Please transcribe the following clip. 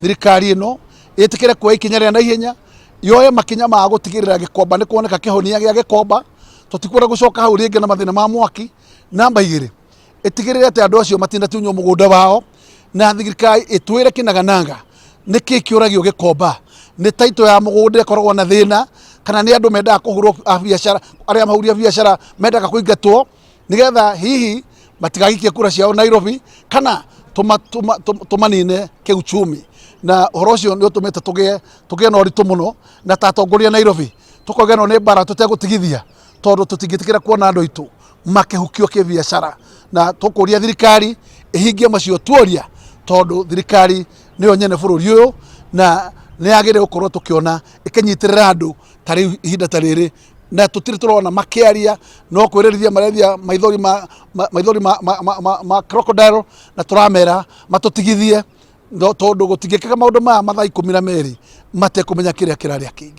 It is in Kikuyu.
Thirikari ĩno ĩtĩkĩre kuoya ikinya rĩa naihenya, yoe makinya ma gũtigĩrĩra Gĩkomba nĩ kuoneka kĩhonia gĩa Gĩkomba, tũtikwenda gũcoka hau rĩngĩ na mathĩna ma mwaki. Namba igĩrĩ, ĩtigĩrĩre atĩ andũ acio matinatunywo mũgũnda wao, na thirikari ĩtwĩre kĩnaganaga nĩkĩ kĩũragio Gĩkomba, nĩ title ya mũgũnda ĩkoragwo na thĩna, kana nĩ andũ mendaga kũhũrwo a biacara, arĩa mahũria biacara mendaga kũingatwo, nĩgetha hihi matigagikie kura ciao Nairobi kana tũmanine kĩuchumi. Na ũhoro ũcio nĩ ũtũmĩte tũgĩe na ũritũ mũno na ta atongoria Nairobi tũkauga ĩno nĩ mbara tũtegũtigithia, tondũ tũtingĩtĩkĩra kuona andũ aitũ makĩhukio kĩbiacara, na tũkũria thirikari ĩhingie macio tuoria, tondũ thirikari nĩyo nyene bũrũri ũyũ na nĩ yagĩrĩire gũkorwo tũkĩona ĩkĩnyitĩrĩra andũ ta rĩu ihinda ta rĩrĩ, na tũtirĩ tũrona makĩaria, no kwĩrĩrithia marethia maithori ma, ma, maithori ma, ma, ma, ma, ma crocodile, na tũramera matũtigithie tondũ gũtingĩkĩka maũndũ maya mathaa 12 matekũmenya kĩrĩa kĩrarĩa kĩngĩ.